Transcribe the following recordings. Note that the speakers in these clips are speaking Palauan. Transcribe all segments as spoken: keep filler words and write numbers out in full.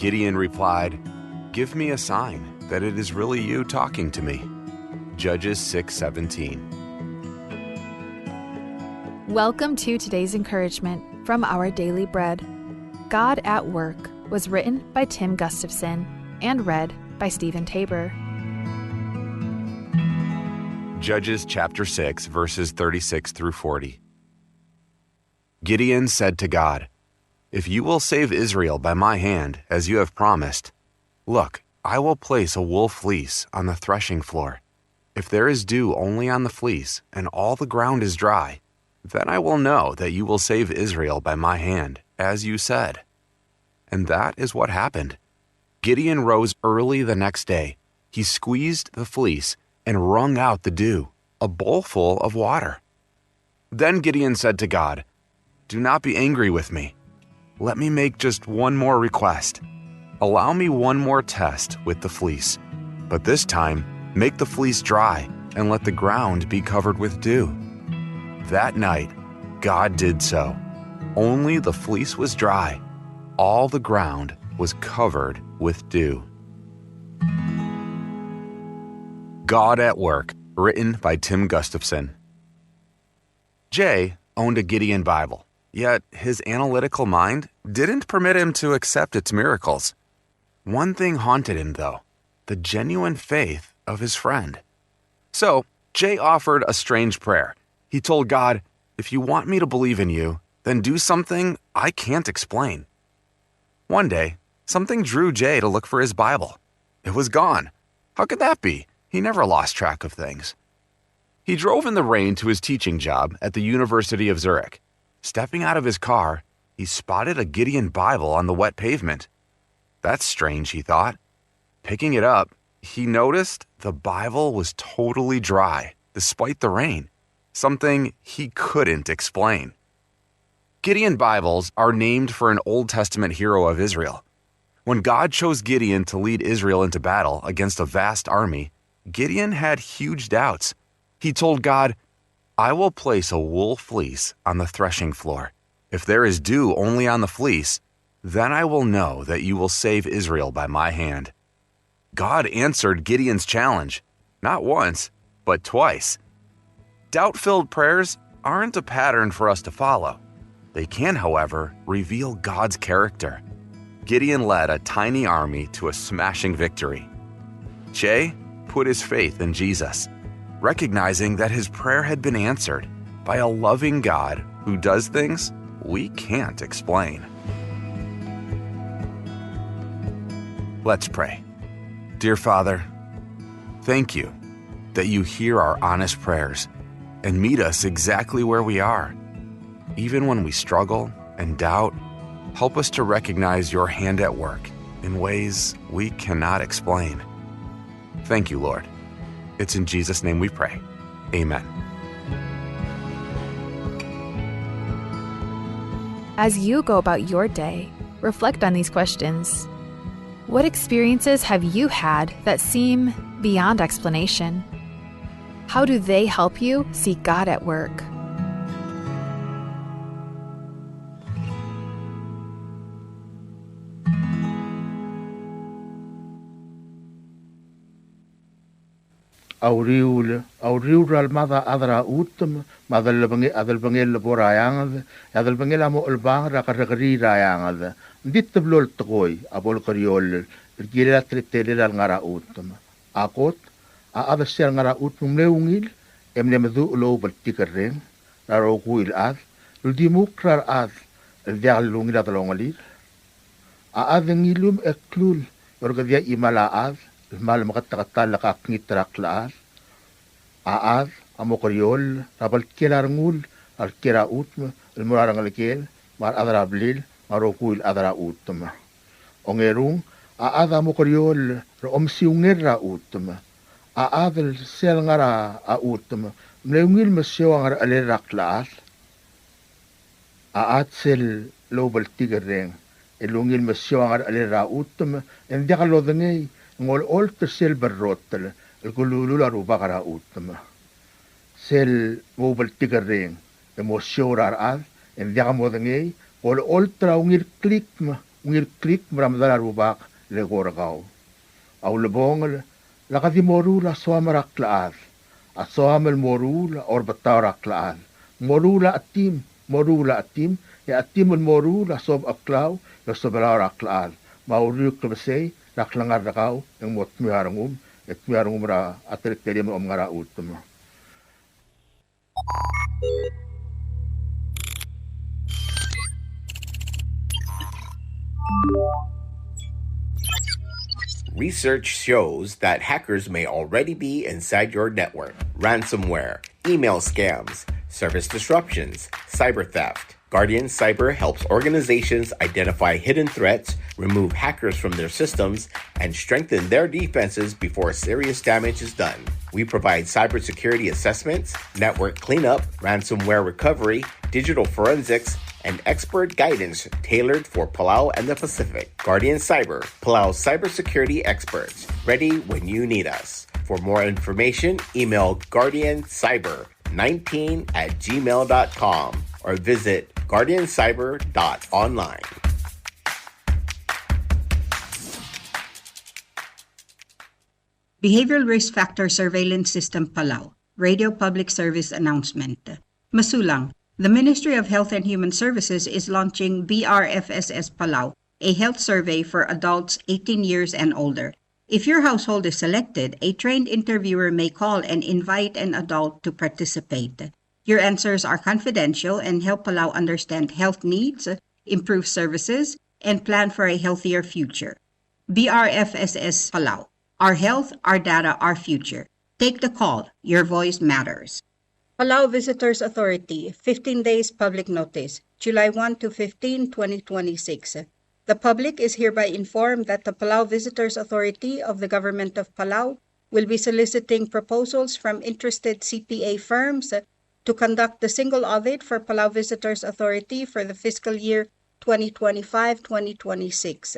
Gideon replied, "Give me a sign that it is really you talking to me." Judges six seventeen. Welcome to today's encouragement from Our Daily Bread. God at Work was written by Tim Gustafson and read by Stephen Tabor. Judges chapter six, verses thirty-six through forty. Gideon said to God, "If you will save Israel by my hand, as you have promised, look, I will place a wool fleece on the threshing floor. If there is dew only on the fleece, and all the ground is dry, then I will know that you will save Israel by my hand, as you said." And that is what happened. Gideon rose early the next day. He squeezed the fleece and wrung out the dew, a bowlful of water. Then Gideon said to God, "Do not be angry with me. Let me make just one more request. Allow me one more test with the fleece, but this time make the fleece dry and let the ground be covered with dew." That night, God did so. Only the fleece was dry. All the ground was covered with dew. God at Work, written by Tim Gustafson. Jay owned a Gideon Bible, yet his analytical mind didn't permit him to accept its miracles. One thing haunted him, though, the genuine faith of his friend. So, Jay offered a strange prayer. He told God, "If you want me to believe in you, then do something I can't explain." One day, something drew Jay to look for his Bible. It was gone. How could that be? He never lost track of things. He drove in the rain to his teaching job at the University of Zurich. Stepping out of his car, he spotted a Gideon Bible on the wet pavement. "That's strange," he thought. Picking it up, he noticed the Bible was totally dry, despite the rain, something he couldn't explain. Gideon Bibles are named for an Old Testament hero of Israel. When God chose Gideon to lead Israel into battle against a vast army, Gideon had huge doubts. He told God, "I will place a wool fleece on the threshing floor. If there is dew only on the fleece, then I will know that you will save Israel by my hand." God answered Gideon's challenge, not once, but twice. Doubt-filled prayers aren't a pattern for us to follow. They can, however, reveal God's character. Gideon led a tiny army to a smashing victory. Jay put his faith in Jesus, recognizing that his prayer had been answered by a loving God who does things we can't explain. Let's pray. Dear Father, thank you that you hear our honest prayers and meet us exactly where we are. Even when we struggle and doubt, help us to recognize your hand at work in ways we cannot explain. Thank you, Lord. It's in Jesus' name we pray. Amen. As you go about your day, reflect on these questions. What experiences have you had that seem beyond explanation? How do they help you see God at work? A uriul, a uriul er a lemad a chad er a chutem, me a delebenge-, a delebengel el bo er a eanged, e a delebengel a mo chelebangel er a kerrekeriil er a eanged. Ng di teblo el tekoi a bo lekeriolel el kirel a teletelel a lengar er a chutem. A kot, a chad el sel ngar er a chutem ng mle ungil e mle meduch el oubltikerreng er a rokui el chad, el uldimukl er a rechad el diak lungil a delongelir. A chad e ng ilumech e klul e orrekedii a chimal a chad el kmal meketeketang el kakngit er a klechad. A chad a mo kerioll er a bltkil a rengul er a lekiei er a chutem el mo er a rengelekel me a rechad er a blil me a rokui el chad er a chutem. Ongerung, a chad a mo kerioll er a omesiungel er a chutem. A chad el sel ngar er a chutem ng mle ungil mesiou a ngerechelel er a klechad. A chad sel loubltikerreng el ungil mesiou a ngerechelel er a chutem e ng diak lodengei, ng olecholt er sel berrotel el kelulul a rubak er a chutem. Sel moubltikerreng e mosiou er a rechad e ng diak modengei, ng olecholt er a ungil klikm ungil krik me er a medal a Rubak el eko er kau. A ulebongel, lak di moruul a soam er a klechad. A soam el moruul a orbetau er a klechad. Moruul a chetim, moruul a chetim, e a chetim el moruul a sobecheklau, e sobelau er a klechad. Me a uriul klebesei er a klengar er kau, e ng mo dmeu a rengum, e dmeu a rengum er a teletelem el omngar a chutem. Research shows that hackers may already be inside your network. Ransomware, email scams, service disruptions, cyber theft. Guardian Cyber helps organizations identify hidden threats, remove hackers from their systems, and strengthen their defenses before serious damage is done. We provide cybersecurity assessments, network cleanup, ransomware recovery, digital forensics, and expert guidance tailored for Palau and the Pacific. Guardian Cyber, Palau's cybersecurity experts, ready when you need us. For more information, email guardian cyber nineteen at gmail dot com or visit guardian cyber dot online. Behavioral Risk Factor Surveillance System Palau, Radio Public Service Announcement. Mesulang, the Ministry of Health and Human Services is launching B R F S S Palau, a health survey for adults eighteen years and older. If your household is selected, a trained interviewer may call and invite an adult to participate. Your answers are confidential and help Palau understand health needs, improve services, and plan for a healthier future. B R F S S Palau. Our health, our data, our future. Take the call. Your voice matters. Palau Visitors Authority, fifteen days public notice, July one to fifteen, twenty twenty-six. The public is hereby informed that the Palau Visitors Authority of the Government of Palau will be soliciting proposals from interested C P A firms to conduct the single audit for Palau Visitors Authority for the fiscal year twenty twenty-five, twenty twenty-six.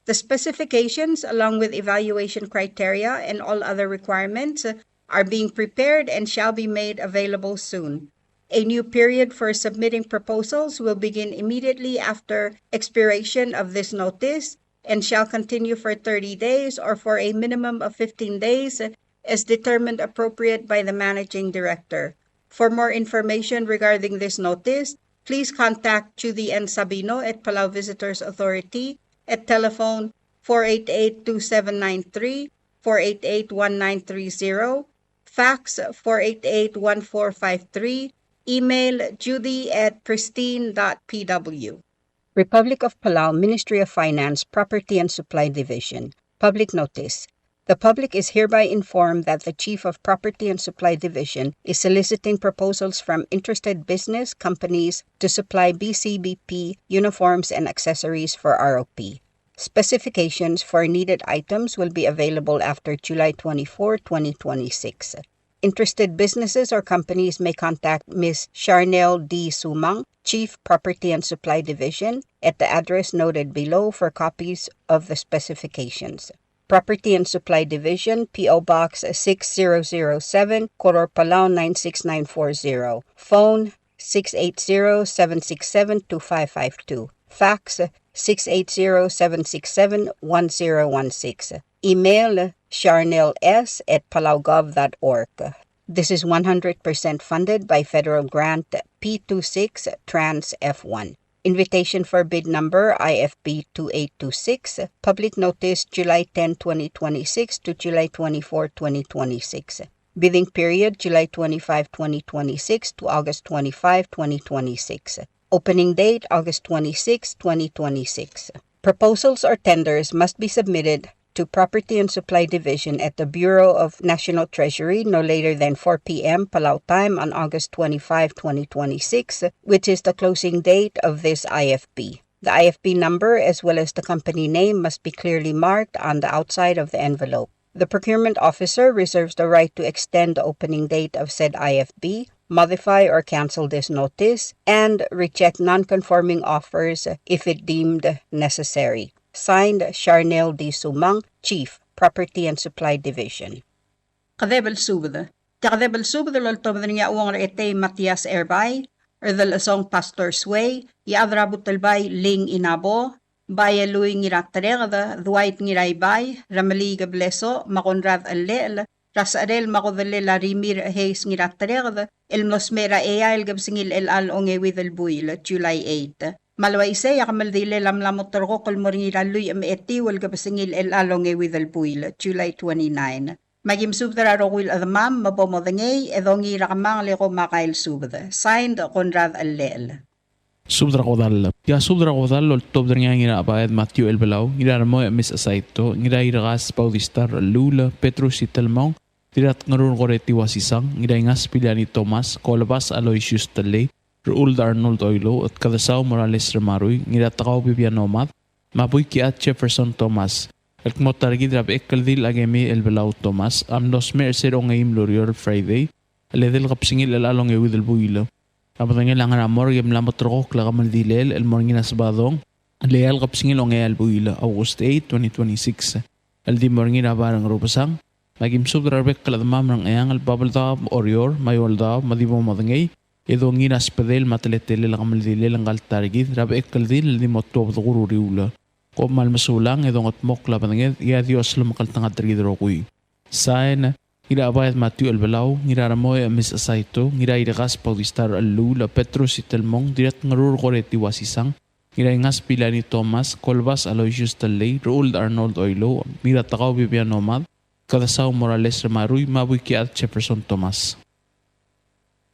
The specifications, along with evaluation criteria and all other requirements, are being prepared and shall be made available soon. A new period for submitting proposals will begin immediately after expiration of this notice and shall continue for thirty days or for a minimum of fifteen days as determined appropriate by the managing director. For more information regarding this notice, please contact Judy N. Sabino at Palau Visitors Authority at telephone four eight eight two seven nine three, four eight eight one nine three zero, fax four eight eight one four five three, email judy at pristine dot p w. Republic of Palau, Ministry of Finance, Property and Supply Division. Public notice. The public is hereby informed that the Chief of Property and Supply Division is soliciting proposals from interested business companies to supply B C B P uniforms and accessories for R O P. Specifications for needed items will be available after July twenty-four, twenty twenty-six. Interested businesses or companies may contact Miss Charnel D. Sumang, Chief, Property and Supply Division, at the address noted below for copies of the specifications. Property and Supply Division, P O Box six zero zero seven, Koror, Palau nine six nine four zero. Phone six eight zero, seven six seven, two five five two. Fax six eight zero, seven six seven, one zero one six. Email charnel s at palaugov dot org. This is one hundred percent funded by federal grant P two six Trans F one. Invitation for bid number I F B two eight two six. Public notice July ten, twenty twenty-six to July twenty-four, twenty twenty-six. Bidding period July twenty-five, twenty twenty-six to August twenty-five, twenty twenty-six. Opening date August twenty-six, twenty twenty-six. Proposals or tenders must be submitted to Property and Supply Division at the Bureau of National Treasury no later than four p.m. Palau time on August twenty-five, twenty twenty-six, which is the closing date of this I F B. The I F B number as well as the company name must be clearly marked on the outside of the envelope. The procurement officer reserves the right to extend the opening date of said I F B, modify or cancel this notice, and reject non-conforming offers if it deemed necessary. Signed, Charnel D. Sumang, Chief, Property and Supply Division. Kedeb el subed. Tia kedeb el subed el oltobed er ngii a Uong er a Etei Matias Erbai, Erdel Esong Pastor Suei, Iechad er a Butelbai Ling Inabo, Bai Elui Ngiratereked, Dwight Ngiraibai, Remeliik Blesoch, me a Konrad Chelechel, er a secherel me a kodellel a Rimirch Hayes Ngiratereked, el mlo smecher er a eai el kebesengil chelecha el ongeuid el buil, July eight. Me a le uaisei a kemeldilel a mla mo terrekokl el mo er ngii er a lluich me a etiu el kebesengil chelecha el ongeuid el buil, July twenty-nine. Me aki mesubed er a rokui el chedemam me bo modengei, e dongiil er a kemanget e kom a kael subed. Signed, Konrad Chelechel. Subed er a kodall. Tia subed er a kodall el oltobed er ngii a Ngirachebaed Matthew Elbelau, Ngiraremoi Emis Asaito, Ngirairekas Bautista Rechelluul, Petrus Itelmong, Dirratngerur Koreti Wasisang, Ngiraingas Piliani Thomas, Kolebas Aloysius Tellei, Rechuld Arnold Oilouch, Kedesau Morales Remarui, Ngiratekau Bibiano Mad, me a Buikichad Jefferson Thomas, el kmo ta er kid er a bechekldil a Kemi Elbelau Thomas a mlo smecher er se er a ongeim el ureor el Friday, el edei el kebesengil chelecha el ongeuid el buil. A bedengel a ngar er a morgue e mla mo terrekokl a kemeldilel el mo er ngii er a Sebadong el eai el kebesengil ongeai el buil, August eight, twenty twenty-six, el di mo er ngii er a bai er a Ngerubesang. Me aki mesubed er a rebek el chedemam er a Ngcheangel, Babeldaob, Oreor, me a Eouldaob, me di bo modengei, e dongiil er a sbedel me a teletelel a kemeldilel ngka el ta er kid er a bechekldil el di mo tuobed er a uriul. Kom kmal mesulang e dongetmokl a bedenged, e a Dios lomekngeltengat er kid el rokui. Sain, Ngirachebaed Matthew Elbelau, Ngiraremoi Emis Asaito, Ngirairekas Bautista Rechelluul, Petrus Itelmong, Dirratngerur Koreti Wasisang, Ngiraingas Piliani Thomas, Kolebas Aloysius Tellei, Rechuld Arnold Oilouch, Ngiratekau Bibiano Mad, Kedesau Morales Remarui, me a Buikichad Jefferson Thomas.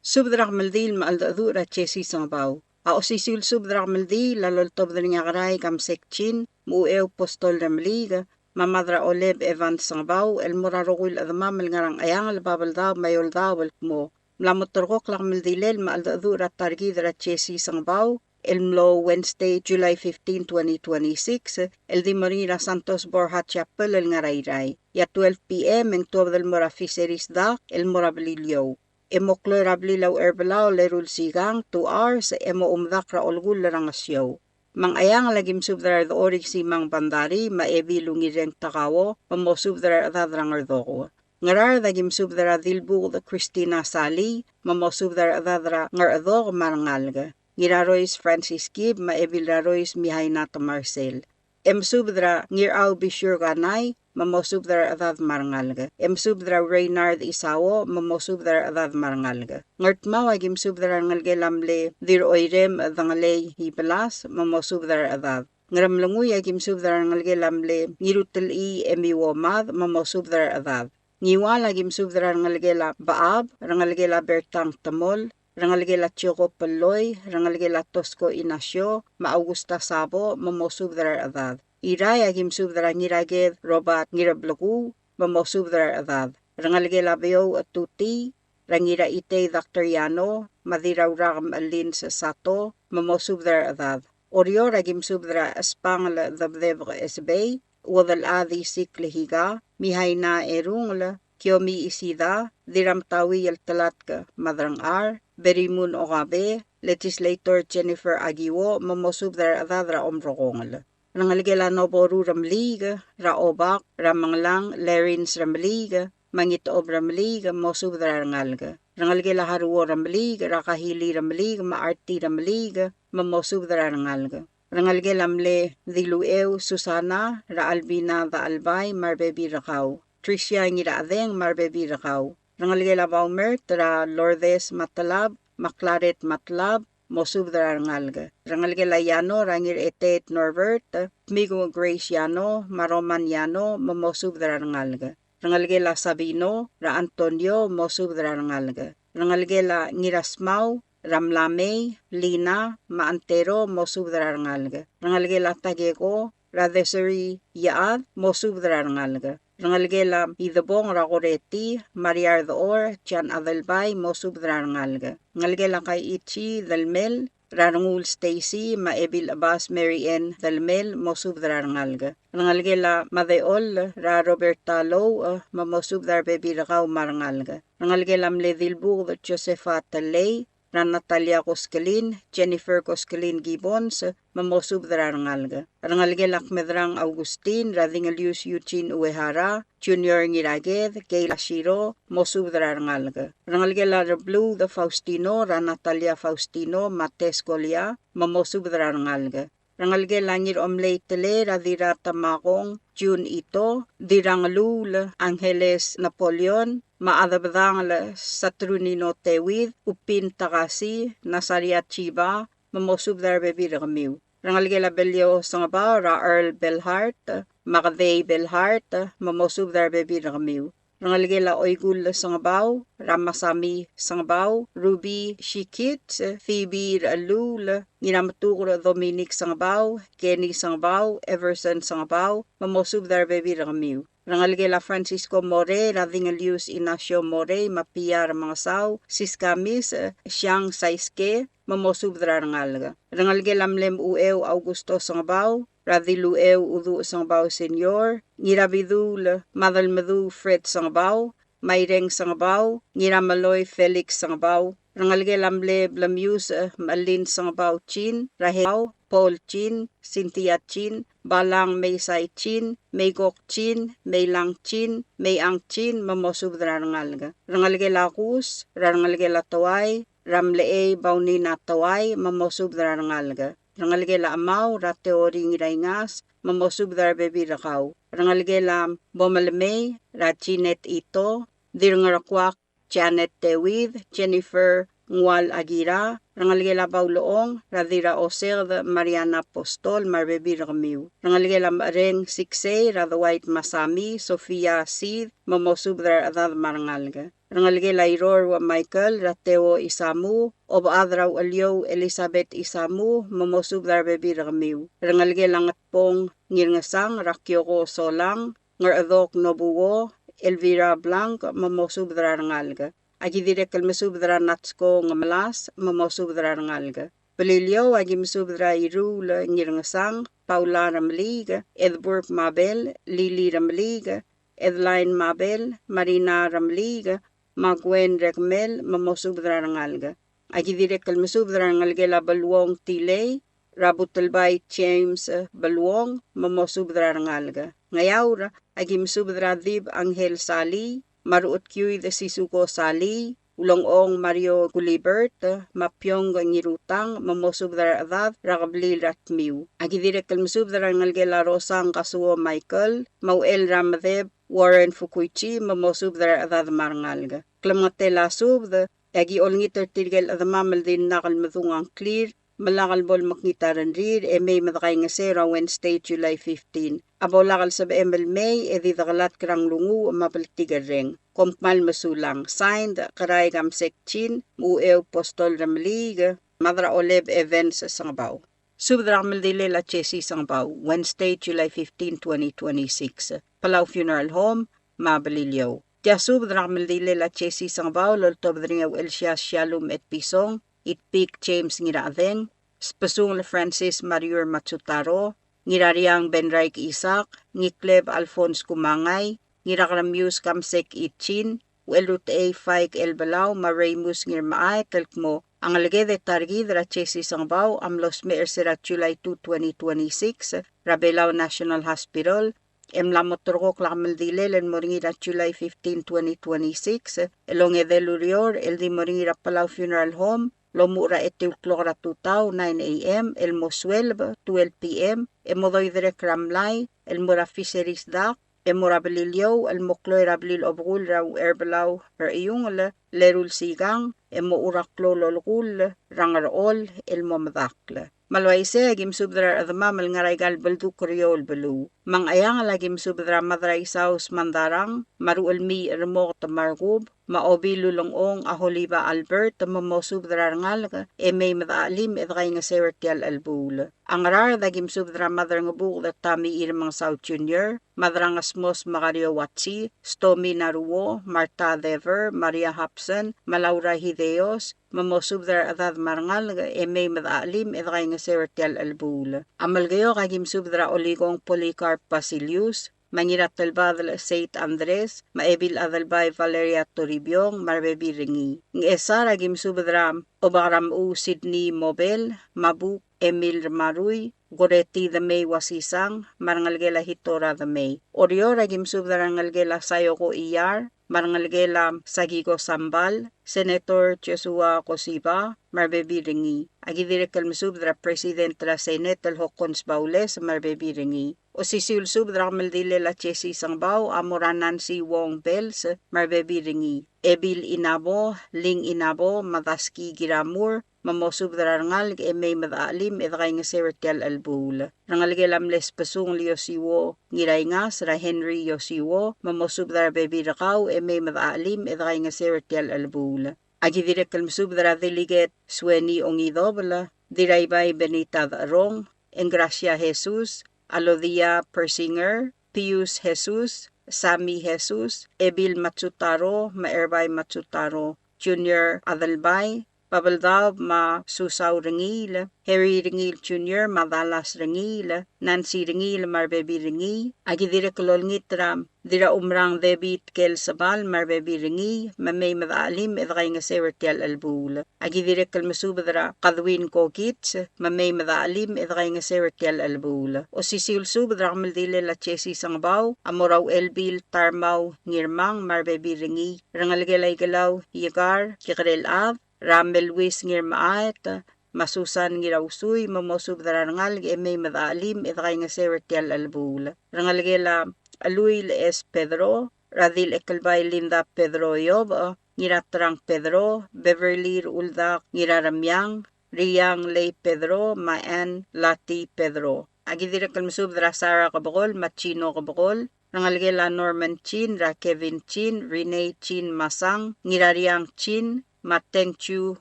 Subed er a kemeldiil me a cheldecheduch er a Jesse Sengebau. A osisiu el subed er a kemeldiil a loltobed er ngii a Kerai Kamsek Chin, me a Ucheu Postol Remeliik, me a Mad er a Oleb Evan Sengebau, el mo er a rokui el chedemam el ngar er a Ngcheangel, Babeldaob, me a Eouldaob el kmo, mla mo terrekokl a kemeldilel me a cheldecheduch er a ta er kid er a Jesse Sengebau, el mlo Wednesday, July fifteen, twenty twenty-six, el di mo er ngii er a Santos Borja Chapel el ngar er a Irrai. E a twelve P M e ng tuobed el mo er a Fisheries Dock el mo er a Beliliou. E mo kloi er a blil a Ucherbelau el eru el sikang, two hours, e mo omdak er a olkull er a Ngesiou. Me a Ngcheangel a ki mesubed er a Rdechor Ikisimang Bandarii, me a Ebil Ungirreng Takao, me mosubed er a rechedad er a Ngerdokeu. Ngaraard a ki mesubed er a Dilbuked Christina Salii, me mosubed er a rechedad er a Ngerdokeu me a rengalek. Ngirarois Francis Kib, me a Ebil Rarois Mihaina Temarsel. E mesubed er a Ngirau Bishur Kanai, me mosubed er a rechedad me a rengalek. E mesubed er a Reynard Isao, me mosubed er a rechedad me a rengalek. Ngardmau a ki mesubed er a rengelekel a mle Dirroirem Dengelei Ibelas, me mosubed er a rechedad. Ngeremlengui a ki mesubed er a rengelekel a mle Ngirutelchii Emiuo Mad, me mosubed er a rechedad. Ngiwal a ki mesubed er a rengelekel a Bechab, rengelekel a Bertang Temol, rengelekel a Jacob Pelloi, rengelekel a Tosko Inacio, me a Augusta Sabo, me mosubed er a rechedad. Irrai a ki mesubed er a Ngiraked Robert Ngirableku, me mosubed er a rechedad. Rengelekel a Beou Etutii, er a Ngiraitei Doctor Yano, me a Dirraurak Melins Sato, me mosubed er a rechedad. Oreor a ki mesubed er a Espangel Debdebek Esbei, Uodelchad Isikl Higa, Mihaina Erungel, Kiomi Isida, Dirramtauiel Telatk Madrangchar, Berimun Okabe, Legislator Jennifer Akiwo, me mosubed er a rechedad er a Omrekongel. Rengelekel a Noboru Remeliik, er a Obak, er a Mengelang Lerins Remeliik, me a Ngitechob Remeliik, mosubed er a rengalek. Rengelekel a Haruo Remeliik, er a Kahili Remeliik, me a Arti Remeliik, me mosubed er a rengalek. Rengelekel a mle Dilucheu Susana, er a Albina Dachelbai, me a rebebil er kau. Tricia Ngirachedeng, me a rebebil er kau. Rengelekel a Baumert, er a Lourdes Matelab, me a Claret Matelab, mosubed er a rengalek. Rengelekel a Yano, er a Ngirchetet Norbert, Tmiku Grace Yano, me a Roman Yano, me mosubed er a rengalek. Rengelekel a Sabino, er a Antonio, mosubed er a rengalek. Rengelekel a Ngirasmau, er a Mlamei, Lina, me a Antero, mosubed er a rengalek. Rengelekel a Takeko, er a Desiree Iechad, mosubed er a rengalek. Rengelekel a Idebong, er a Koreti, Maria Rdechor, Jan Adelbai, mosubed er a rengalek. Ngelekel a Kaichi Delmel, er a Rengul Stacy, me a Ebil Chebas Mary Ann Delmel, mosubed er a rengalek. Rengelekel a Madeol, er a Roberta Louch, me mosubed er a rebebil er kau me a rengalek. Rengelekel a mle Dilbuked Josepha Telei, er a Natalia Koskelin, Jennifer Koskelin Gibbons, me mosubed er a rengalek. Rengelekel a Kmedrang Augustin, er a Dingelius Eugene Uehara, Junior Ngiraked, Keila Shiro, mosubed er a rengalek. Rengelekel a Rebluud Faustino, er a Natalia Faustino, me a Tes Kolia, me mosubed er a rengalek. Rengelekel a Ngiromlei Tele, er a Dirratamakong Jun Ito, Dirrangeluul Angeles Napoleon, me a Chedebedangel Saturnino Teuid, Upin Takasi, Nasaria Chiba, me mosubed er a rebebil er kemiu. Rengelekel a Belio Sengebau, er a Earl Belhart, me a Kedei Belhart, me mosubed er a rebebil er kemiu. Rengelekel a Oikull Sengebau, er a Masami Sengebau, Ruby Shikits, Phoebe Rechelluul, Ngirametuker Dominic Sengebau, Kenny Sengebau, Everson Sengebau, me mosubed er a rebebil er kemiu. Rengelekel a Francisco Morei, er a Dingelius Inacio Morei, me a Pia Remengesau, Siska Mis, Siang Saiske, me mosubed er a rengalek. Rengelekel a mle Mucheu Augusto Sengebau, er a Dilucheu Uduch Sengebau Senior, Ngirabiduul Madelmedu Fred Sengebau, Maireng Sengebau, Ngirameloi Felix Sengebau. Rengelekel a mle Blemius, eh, Melin Sengebau Chin, Rahel Paul Chin, Cynthia Chin, Balang Meisai Chin, Meikok Chin, Meilang Chin, Meiang Chin, me mosubed er a rengalek. Rengelekel a Kus, er a rengelekel a Teuai, er a Mlechei Baunina Teuai, me mosubed er a rengalek. Rengelekel a Chemau, er a Teori Ngiraingas, me mosubed er a rebebil er kau. Rengelekel a Bomelemei, er a Jeanette Ito, Dirngerkuak Janet Teuid, Jennifer Ngual Akira, rengelekel a Baulechong, er a Dirraoseked Mariana Apostol, me a rebebil er kemiu. Rengelekel a Mechereng Siksei, er a Dwight Masami, Sofia Sid, me mosubed er a rechedad me a rengalek. Rengelekel a Iror Michael, er a Teo Isamu, Obechad er a Ucheliou Elizabeth Isamu, me mosubed er a rebebil er kemiu. Rengelekel a Ngetbong Ngirngesang, er a Kioko Solang, Ngerchedok Nobuo, Elvira Blanc, me mosubed er a rengalek. Aki dirrek el mesubed er a Natsko Ngemelas, me mosubed er a rengalek. Beliliou, aki mesubed er a Iruul Ngirngesang, Paula Remeliik, Edburg Mabel, Lili Remeliik, Edline Mabel, Marina Remeliik, me a Gwen Rekmel, me mosubed er a rengalek. Aki dirrek el mesubed er a rengelekel a Beluong Tilei, er a Butelbai James, eh, Beluong, me mosubed er a rengalek. Ngeaur, aki mesubed er a Dib Angel Salii, me a Ruchetkiuid Sisuko Salii, Ulengchong Mario Gulibert, me a Piong Ngirutang, me mosubed er a rechedad er a kebliil er a Tmiu. Aki dirrek el mesubed er a rengelekel a Rosang Kasuo Michael, me a Uchel er a Medeb Warren Fukuichi, me mosubed er a rechedad me a rengalek. Klemengetel a subed, e aki olengit er tirke el chedemam el dimlak el medung a ngklir, me lak el bo lemekngit a rengrir, e mei me dekaingeseu er a Wednesday, July fifteen. A bo lak el sebechem el mei, e di dekelatk er a nglunguuch me a bltikerreng. Kom kmal mesulang. Signed, Kerai Kamsek Chin, Ucheu Postol Remeliik, Madraoleb Evans Sengebau. Subed er a kemeldilel a Jesse Sengebau, Wednesday, July fifteen, twenty twenty-six, Palau Funeral Home, me a Beliliou. Tia subed er a kemeldilel a Jesse Sengebau el oltobed er ngii a Uchelsias Shallum Etpison, Itpik James Ngirachedeng, Spesungel Francis Mariur Matsutaro, Ngirariang Benraik Isaac, Ngikleb Alphonse Kumangai, Ngirakeremius Kamsek Itchin, Uchelrutechei Faik Elbelau, me a Reimus Ngirmechaet el kmo a ngeleked e ta er kid er a Jesse Sengebau a mlo smecher er se er a July two, twenty twenty-six, er a Belau National Hospital, e mla mo terrekokl a kemeldilel el mo er ngii er a July fifteen, twenty twenty-six, el ongedei el ureor el di mo er ngii er a Palau Funeral Home, el omuchel er a etiu el klok er a tutau, nine A M, el mo sueleb, twelve P M, e mo doiderekl er a mlai el mo er a Fisheries Dock, e mo er a Beliliou el mo kloi er a blil obekul er a Ucherbelau er a Iungel, el eru el sikang, e mo er a klou el olekull er a Ngerchol el mo medakl. Me a le uaisei e aki mesubed er a rechedemam el ngar er aika el beldukl er eou el beluu. Me a Ngcheangel e aki mesubed er a Madraisau Smandarang, me a Ruchelmiich Remoket me a Rekub, me a Obil Ulengchong a Holiba Albert, me mosubed er a rengalek e mei me dechachelim e dekaingeseu er tia el chelebuul. A Ngaraard e aki mesubed er a Maderangebuked Tommy Remengesau Junior, Madrang Asmos Magario Watsi, Stomi Naruo, Martha Dever, Maria Hobson, me a Laura Hideos, me mosubed er a rechedad me a rengalek e mei me dechachelim e dekaingeseu er tia el chelebuul. A Melekeok e aki mesubed er a Olikong Polycarp Basilius, me a Ngiratelbadel Seit Andres, me a Ebil Adelbai Valeria Toribiong, me a rebebil er ngii. Ngchesar e aki mesubed er a Obak er a Mechuu Sydney Mobel, me a Buk Emil Remarui, Goreti Demei Wasisang, me a rengelekel a Hitora Demei. Oreor, aki mesubed er a rengelekel a Sayoko Iyar, me a rengelekel a Sakiko Sambal, Senator Joshua Koshiba, me a rebebil er ngii. Aki dirrek el mesubed er a President er a Senate el Hokkons Baules, me a rebebil er ngii. Osisiu el subed er a kemeldilel a Jesse Sengebau a mo er a Nancy Wong Bells, me a rebebil er ngii. Ebil Inabo, Ling Inabo, me a Daski Kiramur, me mosubed er a rengalek e mei me dechachelim e dekaingeseu er tia el chelebuul. Rengelekel a mle Sbesungel Yosiwo Ngiraingas, er a Henry Yosiwo, me mosubed er a rebebil er kau e mei me dechachelim e dekaingeseu er tia el chelebuul. Aki dirrek el mesubed er a Delegate Sueni Ongidobel, Diraibai Benita Decherong, Engracia Jesus, Alodia Persinger, Pius Jesus, Sammy Jesus, Ebil Matsutaro, me a Erbai Matsutaro, Junior Adelbai, Babeldaob me a Susau Rengiil, Harry Rengiil Junior me a Dallas Rengiil, Nancy Rengiil me a rebebil er ngii. Aki dirrek el olengit er a Dirraumerang David Kelsebal me a rebebil er ngii, me mei me dechachelim e dekaingeseu er tia el chelebuul. Aki dirrek el mesubed er a Kadwin Kokits, me mei me dechachelim e dekaingeseu er tia el chelebuul. Osisiu el subed er a kemeldilel a Jesse Sengebau a mo er a Uchelbil Tarmau Ngirmang me a rebebil er ngii. Rengelekel a Ikelau Iekar Kekerel Chad, er a Meluis Ngirmechaet, me a Susan Ngirausui, me mosubed er a rengalek e mei me dechachelim e dekaingeseu er tia el chelebuul. Rengelekel a Cheluil S. Pedro, er a Dil Ekelbai Linda Pedro Iobech, Ngiraterang Pedro, Beverly Ruldak Ngiraremiang, Riang Lei Pedro, me a Ann Lati Pedro. Aki dirrek el mesubed er a Sarah Kebekol me a Chino Kebekol, rengelekel a Norman Chin, er a Kevin Chin, Renee Chin Masang, Ngirariang Chin, me a Tengchu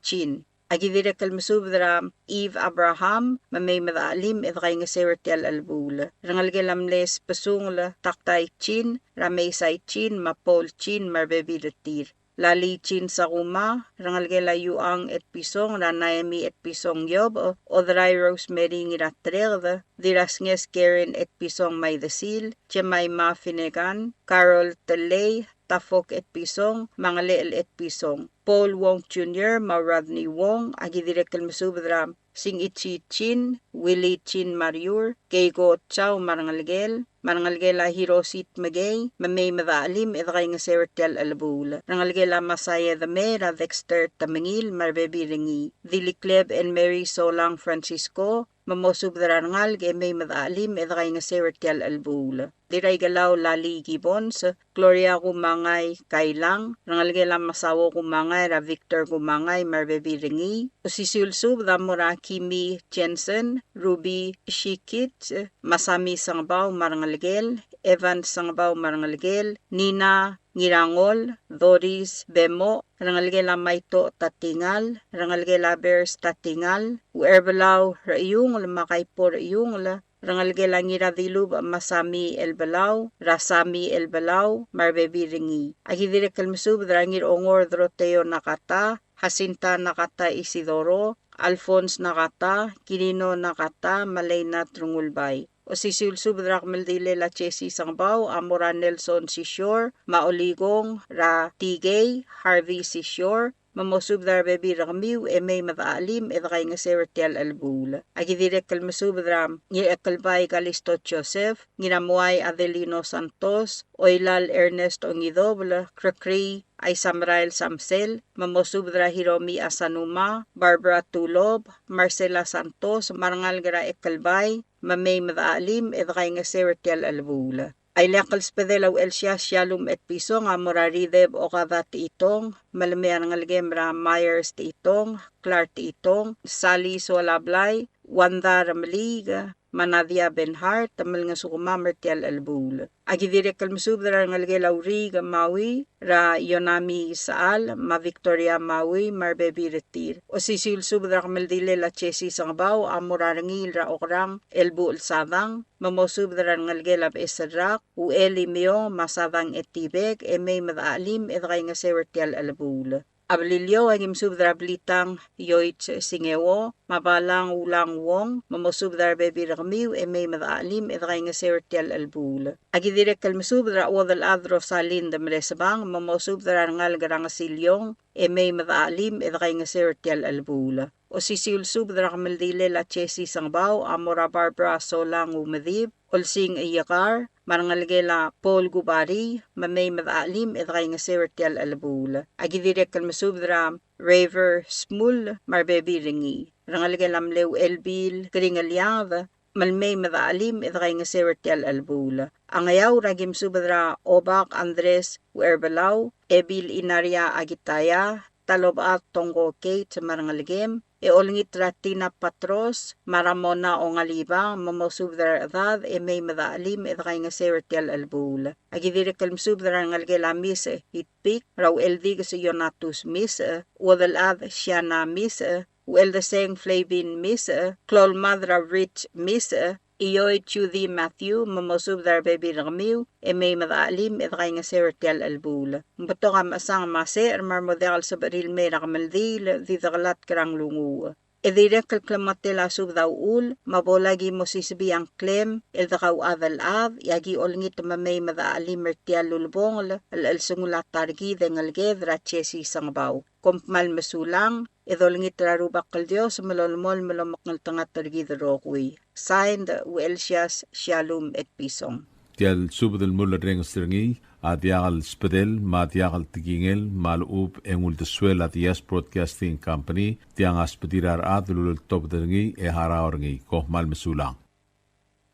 Chin. Aki dirrek el mesubed er a Eve Abraham, me mei me dechachelim e dekaingeseu er tia el chelebuul. Rengelekel a mle Sbesungel Taktai Chin, er a Meisai Chin, me a Paul Chin, me a rebebil er tir. Lali Chin Sakuma, rengelekel a Yuang Etpison, er a Naemi Etpison Iobech, Oderai Rosemary Ngiratereked, Dirrasnges Karen Etpison Maidesil, Jemima Finnegan, Carol Telei, Tafok Etpison, me a Ngelechel Etpison, Paul Wong Junior, me a Rodney Wong. Aki dirrek el mesubed er a Singichi Chin, Willie Chin Mariur, Keiko Chau me a rengelekel, me a rengelekel a Hiroshi Tmekei, me mei me dechachelim e dekaingeseu er tia el chelebuul. Rengelekel a Masaya Demei, er a Dexter Temengil, me a rebebil er ngii. Dilikleb Ann Mary Solang Francisco, me mosubed er a rengalek e mei me dechachelim e dekaingeseu er tia el chelebuul. Dirraikelau Lali Gibbons, Gloria Kumangai Kailang, rengelekel a Masao Kumangai, er a Victor Kumangai, me a rebebil er ngii. Osisiu el subed a mo er a Kimi Jensen, Ruby Shikit, Masami Sengebau me a rengelekel, Evan Sengebau me a rengelekel, Nina Ngirangol, Doris Bemo, rengelekel a Maito Tatingal, rengelekel a Bers Tatingal, Ucherbelau Rechiungel me a Kaipo Rechiungel, rengelekel a Ngiradilubech me a Sami Elbelau, er a Sami Elbelau, me a rebebil er ngii. Aki dirrek el mesubed er a Ngirongor Doroteo Nakata, Jacinta Nakata Isidoro, Alphonse Nakata, Kirino Nakata, me a Leinat Rengulbai. Osisiu el subed er a kemeldilel a Jesse Sengebau a mo er a Nelson Sisior, me a Olikong, er a Tikei, Harvey Sisior, me mosubed er a rebebil er kemiu e mei me dechachelim e dekaingeseu er tia el chelebuul. Aki dirrek el mesubed er a Ngirekelbai Kalisto Joseph, Ngiramuai Adelino Santos, Oilal Ernest Ongidobel, Krekrii Aisamerael Samsel, me mosubed er a Hiromi Asanuma, Barbara Tulob, Marcela Santos, me a rengalek er a Ekelbai, me mei me dechachelim e dekaingeseu er tia el chelebuul. A ileakl el subedel a Uchelsias Shallum Etpison a mo er a Rideb Okada Techitong, me le mei a rengelekem er a Myers Techitong, Clark Techitong, Sally Soalablai, Wanda Remeliik, me a Nadia Benhart, me lengesukemam er tia el chelebuul. Aki dirrek el mesubed er a rengelekel a Uriik Maui, er a Yonami Sechal, me a Victoria Maui, me a rebebil er tir. Osisiu el subed er a kemeldilel a Jesse Sengebau a mo er a Rengiil er a Okerang, Elbuchel Sadang, me mosubed er a rengelekel a Beches el Rak, Uchel Imeong, me a Sadang Etibek, e mei me dechachelim e dekaingeseu er tia el chelebuul. A Beliliou, aki mesubed er a Blitang Yoich Singeo, me a Balang Ulang Wong, me mosubed er a rebebil er kemiu e mei me dechachelim e dekaingeseu er tia el chelebuul. Aki dirrek el mesubed er a Uodelchad Rosalind Meresebang, me mosubed er a rengalek er a Ngesiliong e mei me dechachelim e dekaingeseu er tia el chelebuul. Osisiu el subed er a kemeldilel a Jesse Sengebau a mo er a Barbara Solang Umedib, Olsing Iyekar, me a rengelekel a Paul Kubari, me mei me dechachelim e dekaingeseu er tia el chelebuul. Aki dirrek el mesubed er a Raver Smul me a rebebil er ngii. Rengelekel a mle Uchelbil Kringelianged, me le mei me dechachelim e dekaingeseu er tia el chelebuul. A Ngeaur, aki mesubed er a Obak Andres Ucherbelau, Ebil Inaria Akitaya, Talobechad Tongko Kate me a rengelekem, e olengit er a Tina Patros me a Ramona Ongalibang, me mosubed er a rechedad e mei me dechachelim e dekaingeseu er tia el chelebuul. Aki dirrek el mesubed er a rengelekel a Misech Itpik, er a Ucheldikes Ionatus Misech, Uodelchad Siana Misech, Ucheldeseng Flavin Misech, Klou el Mad er a Rich Misech, Ioi Judy Matthew, me mosubed er a rebebil er kemiu e mei me dechachelim e dekaingeseu er tia el chelebuul. Ng betok a mechesang me a secher me a re mo diak el sebechir el mei er a kemeldiil, di dekelatk er a nglunguuch. E dirrek el klemengetel a subed a uchul, me a bo laki mo sisebii a ngklem el dekauchad el chad, e aki olengit me mei me dechachelim er tia el ulebongel el chelsengul a ta er kid e ngeleked er a Jesse Sengebau. Kom kmal mesulang, e dolengit er a Rubak el Dios me lolemolem el omekngeltengat er kid el rokui. Signed, Uelsias Shalom Etpison. Tia el subed el mulerrenges er ngii a diak el sbedel me a diak el tekingel me a lechub e ng uldesuel a Diaz Broadcasting Company, tiang a sbedir a rechad el uleltobed er ngii e harau er ngii. Kom kmal mesulang.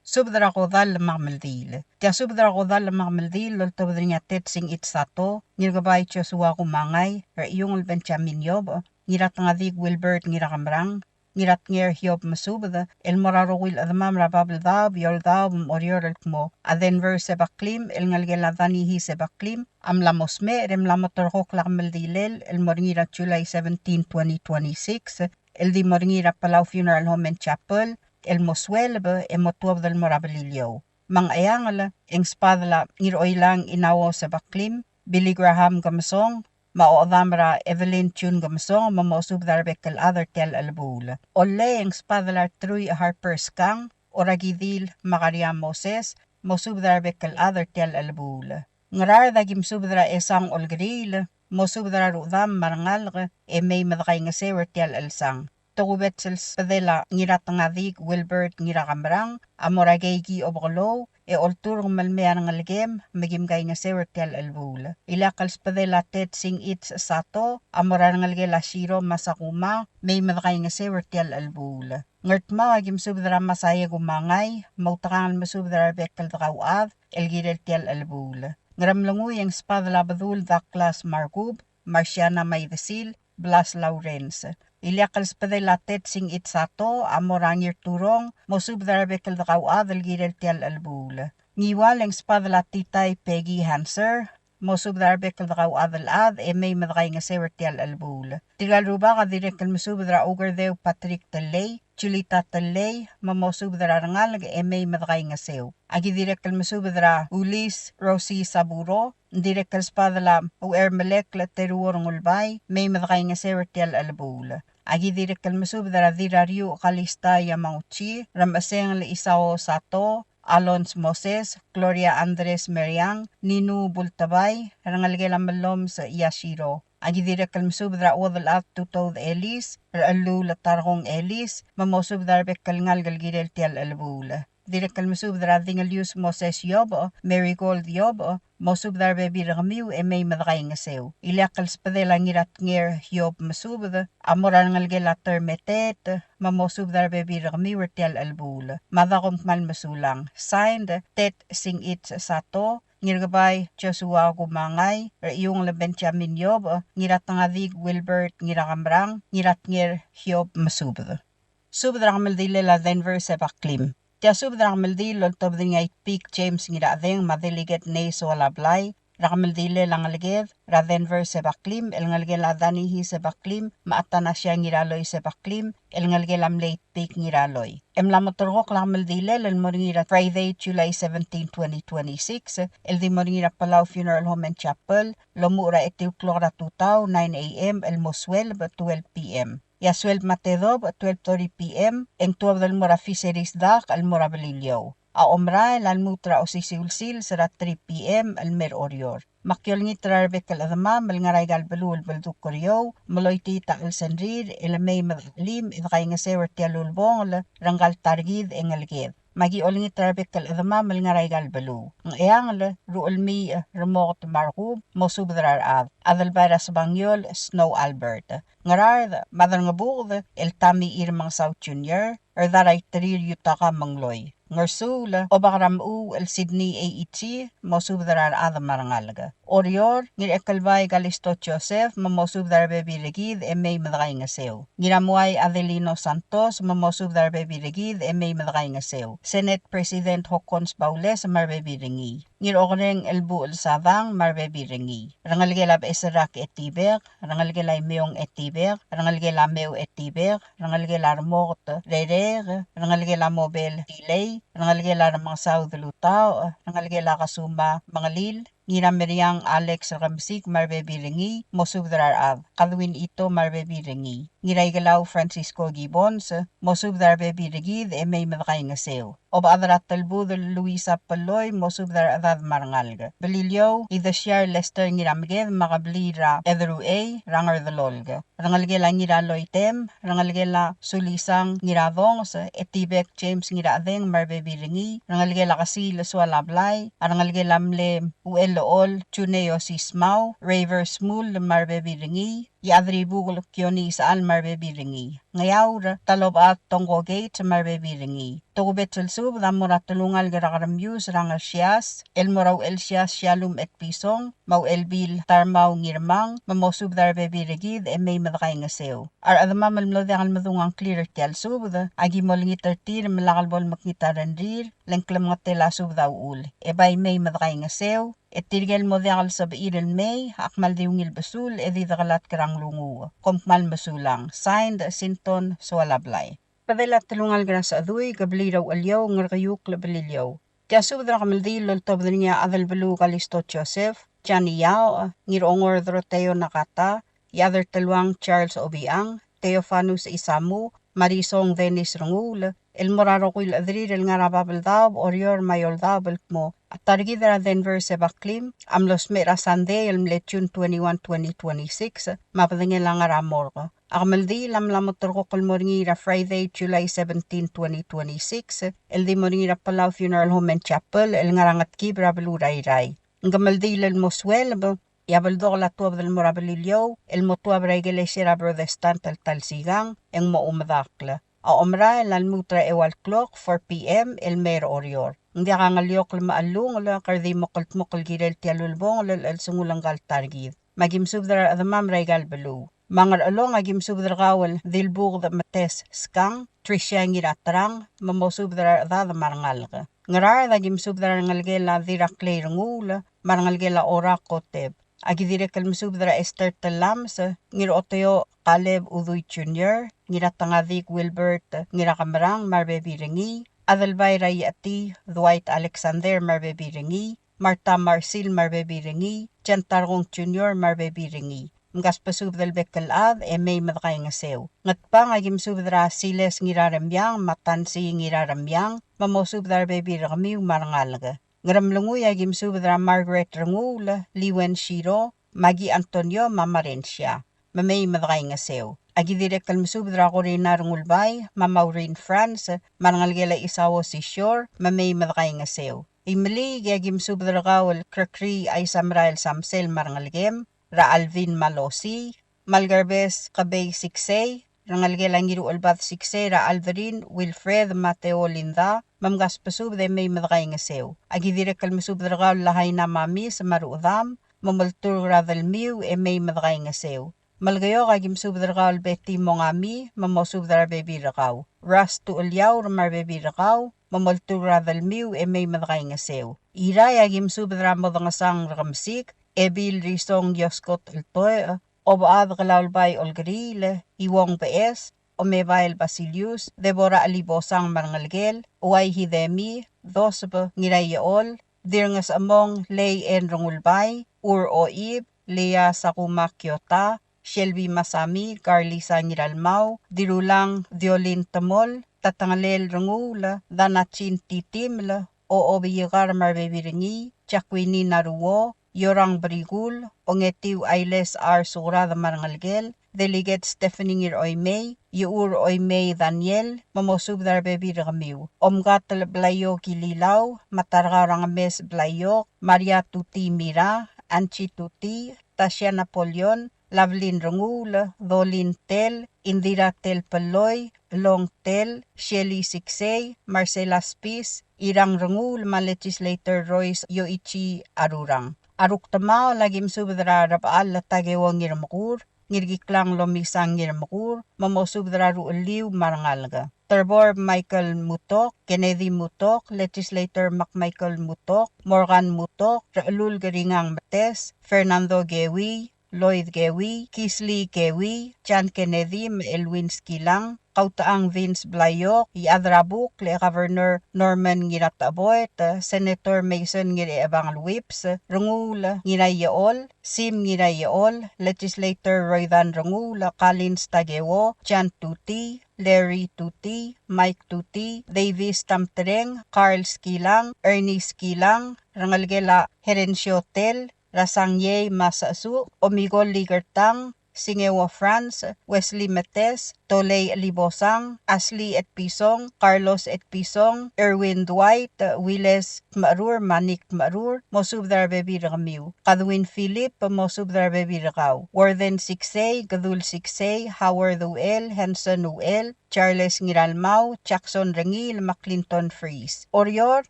Subed er a kodall me a kemeldiil. Tia subed er a kodall me a kemeldiil el oltobed er ngii a Ted Singich Sato, Ngirkebai Joshua Kumangai, Rechiungl Benjamin Iobech, Ngiratengadik Wilbert Ngirakemerang, Ngiratnger Hiob Mesubed, el mo er a rokui el chedemam er a bab el daob, eou el daob me a Oreor el kmo a Denver Sebaklim el ngelekel a Danihi Sebaklim a mla mo smecher e mla mo terrekokl a kemeldilel el mo er ngii er a July seventeen, twenty twenty-six, el di mo er ngii er a Palau Funeral Home and Chapel, el mo sueleb e mo tuobed el mo er a Beliliou. Me a Ngcheangel, e ng sbadel a Ngiroilang Inao Sebaklim, Billy Graham Kemesong, me a ochedam er a Evelyn June Kemesong, me mosubed er a rebek el chad er tia el chelebuul. Ollei, e ng sbadel a Rtrui Harper Skang, Orakidil Makaria Moses, mosubed er a rebek el chad er tia el chelebuul. Ngaraard, aki mesubed er a Esang Olkeriil, mosubed er a rudam me a rengalek e mei me dekaingeseu er tia el chelsang. Tokubets el sbedel a Ngiratengadik Wilbert Ngirakemerang a mo er a Keiki Obekelou, e olturk me le mei a rengelekem me kim kaingeseu er tia el chelebuul. Ileakl el sbedel a Ted Singich Sato a mo er a rengelekel a Shiro Masakuma, mei me dekaingeseu er tia el chelebuul. Ngardmau, aki mesubed er a Masae Kumangai, me a Utekangel, mesubed er a rebek el dekauchad el kirel tia el chelebuul. Ngeremlengui, e ng sbadel a Bedul Douglas Markub, Marciana Maidesil, Blas Lawrence. Ileakl el sbedel a Ted Singich Sato a mo er a Ngirturong, mosubed er a rebek el dekauchad el kirel tia el chelebuul. Ngiwal, e ng sbadel a Titai Peggy Hanser, mosubed er a rebek el dekauchad el chad e mei me dekaingeseu er tia el chelebuul. Tirka el rubak a dirrek el mesubed er a Ukerdeu Patrick Tellei, Julita Tellei, me mosubed er a rengalek e mei me dekaingeseu. Aki dirrek el mesubed er a Ulis Rosie Saburo, ng dirrek el sbadel a Uchermelekl Teruo Rengulbai, mei me dekaingeseu er tia el chelebuul. Aki dirrek el mesubed er a Dirrariuch Kalista Yamauchi, Remesengel Isao Sato, Alons Moses, Gloria Andres Meriang, Ninu Bultebai, rengelekel a Meloms Yashiro. Aki dirrek el mesubed er a Uodelchad Tutoud Elis, Rechelluul Tarkong Elis, me mosubed er a rebek el ngalek el kirel tia el chelebuul. Dirrek el mesubed er a Dingelius Moses Iobech, Marigold Iobech, mosubed er a rebebil er kemiu e mei me dekaingeseu. Ileakl el sbedel a Ngiratnger Hiob Mesubed a mo er a rengelekel a Termeteet, me mosubed er a rebebil er kemiu er tia el chelebuul. Mada kom kmal mesulang. Signed, Ted Singich Sato, Ngirkebai Joshua Kumangai, Rechiungel Benjamin Iobech, Ngiratengadik Wilbert Ngirakemerang, Ngiratnger Hiob Mesubed. Subed er a kemeldilel a Denver Sebaklim. Tia subed er a kemeldiil el oltobed er ngii a Itpik James Ngirachedeng me a Delegate Nei Soalablai, er a kemeldilel a ngeleked er a Denver Sebaklim, el ngelekel a Danihi Sebaklim me a Athanasia Ngiraloi Sebaklim, el ngelekel a mle Itpik Ngiraloi. E mla mo terrekokl a kemeldilel el mo er ngii er a Friday, July seventeen, twenty twenty-six, el di mo er ngii er a Palau Funeral Home and Chapel, el omuchel er a etiu el klok er a tutau, nine A M, el mo sueleb, twelve P M. E a sueleb me a tedobech, twelve thirty P M, e ng tuobed el mo er a Fisheries Dock el mo er a Beliliou. A omerael a lmuut er a osisiu el sils er a three P M el mei er a Oreor. Me aki olengit er a rebek el chedemam el ngar er aika el beluu el beldukl er eou, me loitii a chelsengrir, e le mei me dechelim e dekaingeseu er tia el ulebongel er ngka el ta er kid e ngeleked. Me aki olengit er a rebek el chedemam el ngar er aika el beluu. Ngcheangel, Ruchelmiich, Remoket me a Rekub, mosubed er a rechad. Adelbai er a Sebangiol, Snow Albert. Ngaraard, me a Derngebuked, el Tommy Irmengesau Junior, Rdar a Iterir Yutaka Mengloi. Ngersuul, Obak er a Mechuu el Sydney Eichi, mosubed er a rechad me a rengalek. Oreor, Ngirachekelbai Kalisto Joseph, me mosubed er a rebebil er kid e mei me dekaingeseu. Ngiramuai Adelino Santos, me mosubed er a rebebil er kid e mei me dekaingeseu. Senate President Hokkons Baules me a rebebil er ngii. Ngirokereng Elbuchel Sadang me a rebebil er ngii. Rengelekel a Becheserrak Etibek, rengelekel a Imeong Etibek, rengelekel a Meu Etibek, rengelekel a Remoket Rerek, rengelekel a Mobel Tilei, rengelekel a Remengesau Delutaoch, rengelekel a Kasuma Mengelil, Ngirameriang Alex Rekemesik me a rebebil er ngii, mosubed er a rechad. Kadwin Ito me a rebebil er ngii. Ngiraikelau Francisco Gibbons, mosubed er a rebebil er kid e mei me dekaingeseu. Obechad er a Telbudel Luisa Peloi, mosubed er a rechedad me a rengalek. Beliliou, Idesiar Lester Ngirameked me a kebliil er a Ederuchei er a Ngerdelolk. Rengelekel a Ngiraloitem, rengelekel a Sulisang Ngiradonges, Etibek James Ngirachedeng me a rebebil er ngii, rengelekel a Kesiil Sualablai, a rengelekel a mle Uchelechol Juneo Sismau, Raver Smul me a rebebil er ngii, Iechadribukel Kione Isechal me a rebebil er ngii. Ngeaur, Talobechad Tongko Gates me a rebebil er ngii. Tokubets el subed a mo er a telungalek er a Keremius er a Ngersias, el mo er a Uchelsias Shallum Etpison, me a Uchelbil Tarmau Ngirmang, me mosubed er a rebebil er kid e mei me dekaingeseu. A rechedemam el mlo diak el medung a ngklir er tia el subed, a ki mo olengit er tir me lak el bo lemekngit a rengrir, le ng klemengetel a subed a uchul. E bai mei me dekaingeseu, e tirke el mo diak el sebechir el mei, a kmal di ungil besul, e di dekelatk er a nglunguuch. Kom kmal mesulang. Signed, Sinton Soalablai. Bedel a telungalek er a Sechedui, kebliil er a Ucheliou, Ngerkeiukl, Beliliou. Tia subed er a kemeldiil el oltobed er ngii a Adelbeluu Kalisto Joseph, Jani Yao, Ngirongor Doroteo Nakata, Iechad er Teluang Charles Obichang, Theofanus Isamu, me a Risong Dennis Renguul, el mo er a rokui el chederir el ngar er a Babeldaob, Oreor me a Eouldaob el kmo a ta er kid er a Denver Sebaklim a mlo smecher er a Sunday el mle June twenty-one, twenty twenty-six, me a bedengel a ngar er a morgue. A kemeldiil a mla mo terrekokl el mo er ngii er a Friday, July seventeen, twenty twenty-six, el di mo er ngii er a Palau Funeral Home and Chapel el ngar er a Ngetkib er a beluu er a Irrai. Ng kemeldiil el mo sueleb, e a beldokel a tuobed el mo er a Beliliou el mo tuab er a ikelesia er a Protestant el ta el sikang, e ng mo omedakl. A omerael a lmuut er a eua el klok, four p.m., el mei er a Oreor. Ng diak a ngeliokl me a chelungel, e kede di mo kldmokl el kirel tia el ulebongel el chelsengul ngka el ta er kid. Me a ki mesubed er a rechedemam er aika el beluu. Me a Ngerchelong a ki mesubed er kau el Dilbuked Metes Skang, Tricia Ngiraterang, me mosubed er a rechedad me a rengalek. Ngaraard a ki mesubed er a rengelekel a Diraklei Renguul, me a rengelekel a Ora Koteb. A ki dirrek el mesubed er a Esther Telames, Ngiroteo Kaleb Udui Junior, Ngiratengadik Wilbert Ngirakemerang me a rebebil er ngii, Adelbai er a Iecheti Dwight Alexander me a rebebil er ngii, Martha Marsil me a rebebil er ngii, Jan Tarkong Junior me a rebebil er ngii. Mkasbesubed el bek el chad e mei me dekaingeseu. Ngatpang a ki mesubed er a Siles Ngiraremiang me a Tansi Ngiraremiang, me mosubed er a rebebil er kemiu me a rengalek. Ngeremlengui a ki mesubed er a Margaret Renguul, Liwen Shiro, Maggie Antonio me a Marensia. Me mei me dekaingeseu. A ki dirrek el mesubed er a Corina Rengulbai me a Maureen France, me a rengelekel a Isao Sisior, me mei me dekaingeseu. Imeliik a ki mesubed er kau el Gregory Aisamerael Samsel me a rengelekem, er a Alvin me a Losii, me a Lekerbes Kebei Siksei, rengelekel a Ngiruchelbad Siksei, er a Aldrin, Wilfred, Mateo, Linda, me mkasbesubed e mei me dekaingeseu. A ki dirrek el mesubed er kau el Lahaina Mamis me a ruchedam, me molturk er a delmiu e mei me dekaingeseu. Melekeok a ki mesubed er kau el Betty Mongami, me mosubed er a rebebil er kau. Ras Tucheliaur me a rebebil er kau, me molturk er a delmiu e mei me dekaingeseu. Irrai a ki mesubed er a Modengesang Rekemesik, Ebil Risong Yoskot Eltoech, Obechad Kelaulbai Olkeriil, Iuong Beches, Omebael Basilius, Deborah Chelibosang me a rengelekel, Uai Hidemi, Doseb Ngiraiechol, Dirngesechemong Lei En Rengulbai, Ur Oib, Lea Sakuma Kiota, Shelby Masami, Carlisa Ngiralmau, Dirulang Diolin Temol, Tatengelel Renguul, Danachin Titiml, Oobiyekar me a rebebil er ngii, Jacqueline Naruo, Yorang Brikul, Ongetiu Ailes R. Sukrad me a rengelekel, Delegate Stephanie Ngiroimei, Iechur Oimei Daniel, me mosubed er a rebebil er kemiu. Omkatel Blaiok Ililau, me a Tarkau er a Ngemes Blaiok, Maria Tuti Mira, Angie Tuti, Tasia Napoleon, Lavelin Renguul, Dolin Tell, Indira Tell Pelloi, Long Tell, Shelly Siksei, Marcela Spis, Irang Renguul, me a Legislator Royce Yoichi Arurang. A rukdemaol a ki mesubed er a Rebechall Takeo Ngirmekur, Ngirkiklang Lomisang Ngirmekur, me mosubed er a ruchelliu me a rengalek. Terbor Michael Mutok, Kennedy Mutok, Legislator McMichael Mutok, Morgan Mutok, Rechelul Keringang Metes, Fernando Kewi, Lloyd Kewi, Kisley Kewi, John Kennedy, me a Elwin Skilang, Kautechang Vince Blaiok, Iechad er a Buk, le Governor Norman Ngiratecheboet, Senator Mason Ngirchechebangel Whipps, Renguul Ngiraiechol, Sim Ngiraiechol, Legislator Roydan Renguul, Collins Takeo, John Tuti, Larry Tuti, Mike Tuti, Davis Tamtreng, Carl Skilang, Ernie Skilang, rengelekel a Herencio Tell, Rasang Yei me a Sechesuk, Omigol Likertang, Singeo Franz, Wesley Metes, Tolei Libosang, Ashley Etpison, Carlos Etpison, Erwin Dwight, Wiles Tmecherur, me a Nick Tmecherur, mosubed er a rebebil er kemiu. Kadwin Philip, mosubed er a rebebil er kau. Warden Siksei, Kedul Siksei, Howard Uchel, Hanson Uchel, Charles Ngiralmau, Jackson Rengiil, me a Clinton Freeze. Oreor,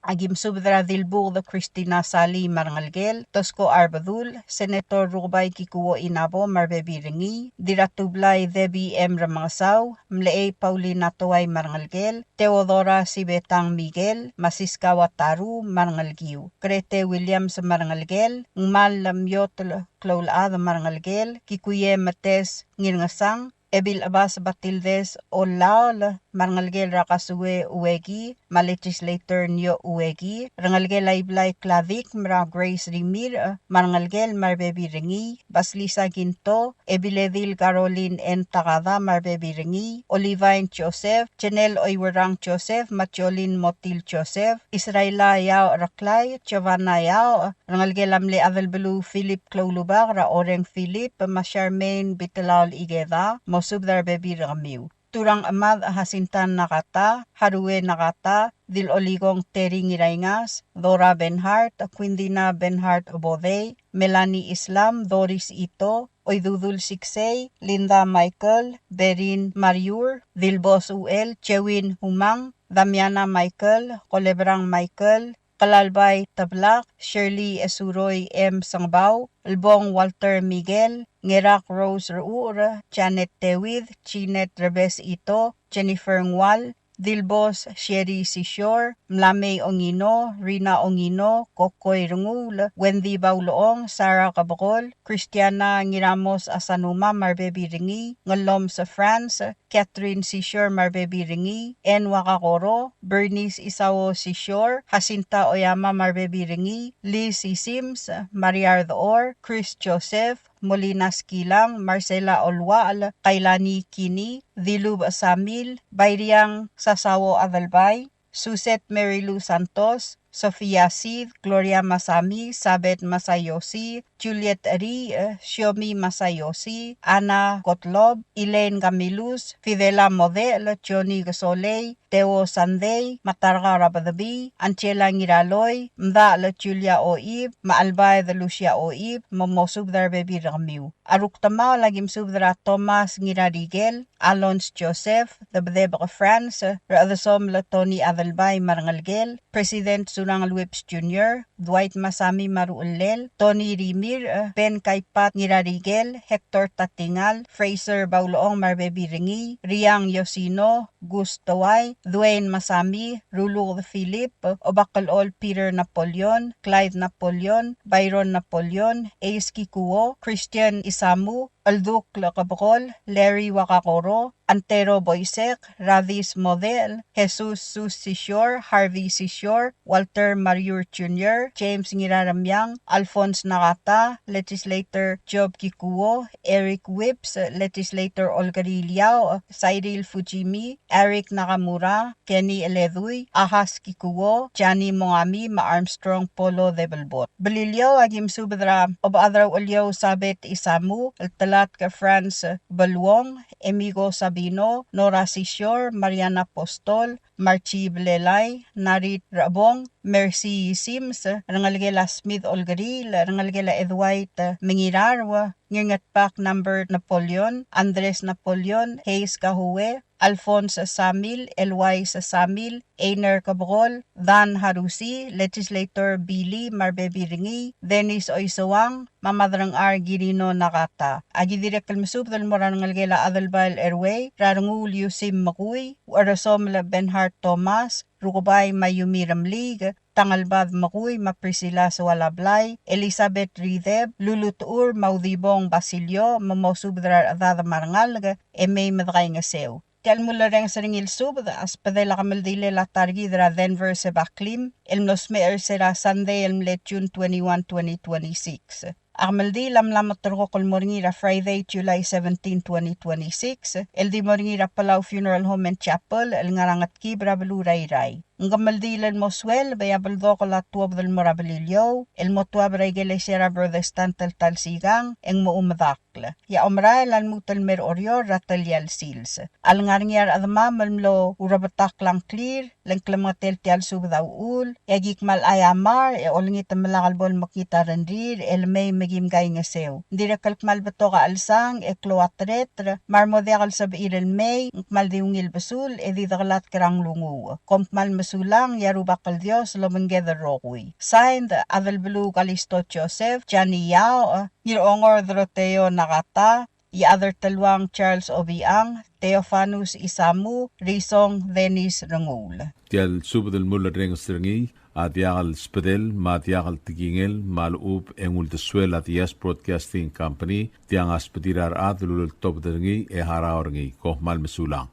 a ki mesubed er a Dilbuked Christina Salii me a rengelekel, Tosko Arbedul, Senator Rukebai Kikuo Inabo me a rebebil er ngii, Diratublai Debbie M. Remengesau, Mlechei Paulina Toai me a rengelekel, Theodora Sibetang Miguel, me a Siska Wataru me a rengelekiu, Grete Williams me a rengelekel, Ngmal Miotl Kloulechad me a rengelekel, Kikuie Metes Ngirngesang, Ebil Chebas Batildes Ollaol, me a rengelekel er a Kasue Ueki, me a Legislator Nio Ueki, rengelekel a Iblai Kladik, me a Grace Rimirch, me a rengelekel me a rebebil er ngii, Basilisa Kinto, Ebiledil Caroline N. Takada me a rebebil er ngii, Olivine Joseph, Jenel Oiwerang Joseph, me a Jolin Motil Joseph, Israela Yao Reklai, Giovanna Yao, rengelekel a mle Adelbeluu Philip Kloulubak, er a Oreng Philip, me a Charmaine Bitelaol Ikeda, mosubed er a rebebil er kemiu. Turang Chemad Jacinta Nakata, Harue Nakata, Dil Olikong Terry Ngiraingas, Dora Benhart, Quindina Benhart Obodei, Melanie Islam, Doris Ito, Oidudul Siksei, Linda Michael, Berin Mariur, Dilbos Uchel, Chewin Humang, Damiana Michael, Kolebrang Michael, Kelalbai Teblak, Shirley Esuroi M. Sengebau, Elbong Walter Miguel, Ngerak Rose Rechucher, Janet David, Jeanette Rebes Ito, Jennifer Ngual, Dilbos Sherry Sisior, Mlamei Ongino, Rina Ongino, Kokoi Renguul, Wendy Baulechong, Sarah Kebekol, Christiana Ngiramos Asanuma me a rebebil er ngii, Ngellomes France, Catherine Sisior me a rebebil er ngii, Anne Wakakoro, Bernice Isao Sisior, Jacinta Oyama me a rebebil er ngii, Liz Isims, Maria Ardechor, Chris Joseph, Molina Skilang, Marcela Oluachel, Kailani Kini, Dilub Samil, Bairiang Sasao Adelbai, Suset Mary Lou Santos, Sofia Sid, Gloria Masami, Sabet Masayoshi, Juliet Ri, Shiomi Masayoshi, Anna Gottlob, Elaine Camilus, Fidela Model, Johnny Kesolei, Theo Sandei, me a Tarkau er a Bedebii, Angela Ngiraloi, Mdachel Julia Oib, me a Chelbaed Lucia Oib, me mosubed er a rebebil er kemiu. A rukdemaol a ki mesubed er a Thomas Ngirarikel, Alons Joseph, Debedebek France, Rechedesomel Tony Adelbai me a rengelekel, President Surangel Whipps Junior, Dwight Masami me a ruchellel, Tony Rimirch, Ben Kaipat Ngirarikel, Hector Tatingal, Fraser Baulechong me a rebebil er ngii, Riang Yosino, Gus Towai, Dwayne Masami, Ruluked Philip, Obakelchol Peter Napoleon, Clyde Napoleon, Byron Napoleon, Ace Kikuo, Christian Isamu, Eldukl Kebekol, Larry Wakakoro, Antero Boisek, Radis Model, Jesus Sus Sisior, Harvey Sisior, Walter Mariur Junior, James Ngiraremiang, Alphonse Nakata, Legislator Job Kikuo, Eric Whipps, Legislator Olkeriil Yao, Cyril Fujimi, Eric Nakamura, Kenny Eledui, Ahas Kikuo, Johnny Mongami, me a Armstrong Polo Debelbot. Beliliou, a ki mesubed er a Obechad er a Ucheliou Sabet Isamu, el Telatk Franz Beluong, Emigo Sabino, Nora Sisior, Mariana Apostol, Marchi Belelai, Narit Rebong, Mercy Sims, rengelekel a Smith Olkeriil, rengelekel a Edwait Mengirarua, Ngirngetbak Number Napoleon, Andres Napoleon, Hayes Kahue, Alphonse Samil, Eloise Samil, Einer Kebekol, Dan Harusi, Legislator Billy Marbebil Ngii, Dennis Oisouang, me a Madrang Ar Girino Nakata. A ki dirrek el mesubed el mo er a rengelekel a Adelbai el Erwei, er a Renguul Yusim Mekui, Ucheresomel Benhard Thomas, Rukebai me a Yumi Remeliik, Tangelbad Mekui me a Priscilla Soalablai, Elizabeth Rideb, Lulu Techur me a Udibong Basilio, me mosubed er a rechedad me a rengalek e mei me dekaingeseu. Tia el mulerrenges er ngii el subed a sbedel a kemeldilel a ta er kid er a Denver Sebaklim el mlo smecher er se er a Sunday el mle June twenty-one, twenty twenty-six. A kemeldiil a mla meterkokl el mo er ngii er a Friday, July seventeen, twenty twenty-six, el di mo er ngii er a Palau Funeral Home and Chapel el ngar er a Ngetkib er a beluu er a Irrai. Ng kemeldiil el mo sueleb e a beldokl a tuobed el mo er a Beliliou el mo tuab er a ikelesia er a Protestant el ta el sikang e ng mo omedakl. E a omerael a lmuut el mei er Oreor er a telial sils. A lengar er ngii a rechedemam el mlo urebetakl a ngklir, le ng klemengetel tia el subed a uchul, e aki kmal aiamar, e olengit me lak el bo lemekngit a rengrir, el mei me kim kaingeseu. Ng dirrek el kmal betok a chelsang, e klou a tereter, me a re mo diak el sebechir el mei, ng kmal di ungil besul, e di dekelatk er a nglunguuch. Kom kmal mesulang, e a Rubak el Dios lobengked el rokui. Signed, Adelbeluu Kalisto Joseph, Johnny Yao, Ngirongor Doroteo Nakata, Iechad er Teluang Charles Obichang, Theofanus Isamu, Risong Dennis Renguul. Tia el subed el mulerrenges er ngii a diak el sbedel me a diak el tekingel me a lechub e ng uldesuel a Diaz Broadcasting Company, tiang a sbedir a rechad el uleltobed er ngii e harau er ngii. Kom kmal mesulang.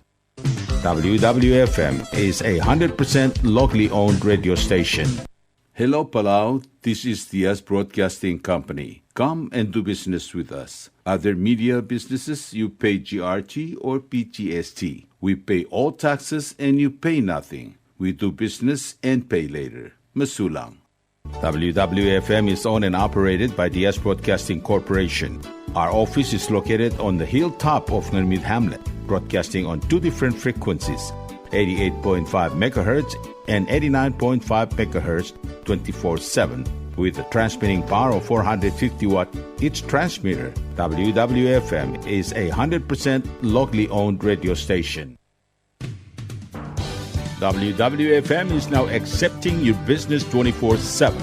W W F M is a hundred percent locally owned radio station. Hello, Palau. This is Diaz Broadcasting Company. Come and do business with us. Other media businesses, you pay G R T or P G S T. We pay all taxes and you pay nothing. We do business and pay later. Mesulang. W W F M is owned and operated by Diaz Broadcasting Corporation. Our office is located on the hilltop of Ngermid Hamlet, broadcasting on two different frequencies, eighty-eight point five megahertz and eighty-nine point five megahertz, twenty-four seven, with a transmitting power of four hundred fifty watt each transmitter. W W F M is a hundred percent locally owned radio station. W W F M is now accepting your business twenty-four seven.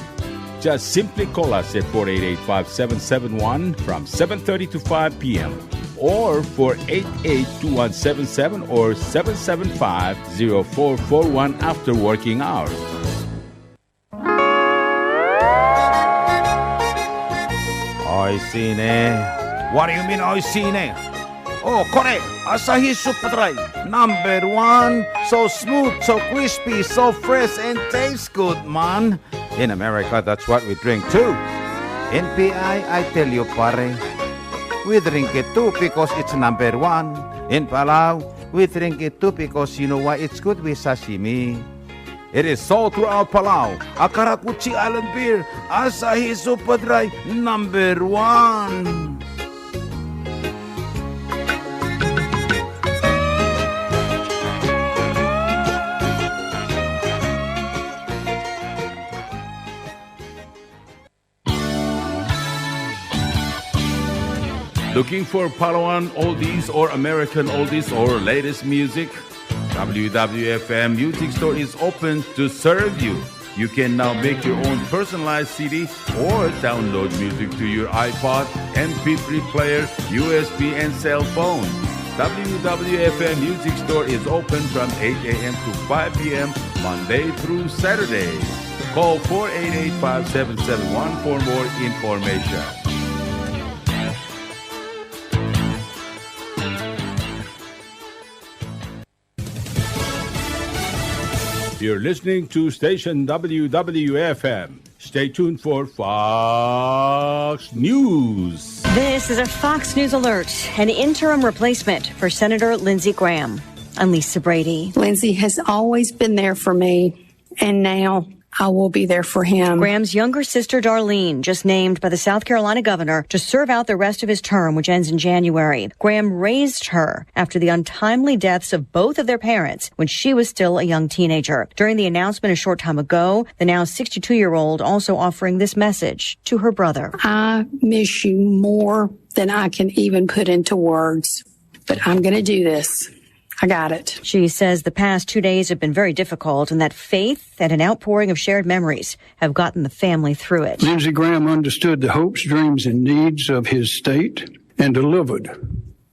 Just simply call us at four eight eight, five seven seven one from seven thirty to five p m, or four eight eight, two one seven seven or seven seven five, zero four four one after working hours. Oishii ne. What do you mean, oishii ne? Oh, kore, Asahi Super Dry, number one. So smooth, so crispy, so fresh, and tastes good, man. In America, that's what we drink too. In P I, I tell you, pare, we drink it too because it's number one. In Palau, we drink it too because you know why? It's good with sashimi. It is sold throughout Palau. A karakuchi island beer, Asahi Super Dry, number one. Looking for Palauan oldies or American oldies or latest music? W W F M Music Store is open to serve you. You can now make your own personalized C D or download music to your iPod, M P three player, U S B, and cell phone. W W F M Music Store is open from eight a.m. to five p.m. Monday through Saturday. Call four eight eight, five seven seven one for more information. You're listening to station W W F M. Stay tuned for Fox News. This is a Fox News alert. An interim replacement for Senator Lindsey Graham. I'm Lisa Brady. Lindsey has always been there for me, and now I will be there for him. Graham's younger sister, Darlene, just named by the South Carolina governor to serve out the rest of his term, which ends in January. Graham raised her after the untimely deaths of both of their parents when she was still a young teenager. During the announcement a short time ago, the now sixty-two-year-old also offering this message to her brother. I miss you more than I can even put into words, but I'm gonna do this. I got it. She says the past two days have been very difficult and that faith and an outpouring of shared memories have gotten the family through it. Lindsey Graham understood the hopes, dreams, and needs of his state and delivered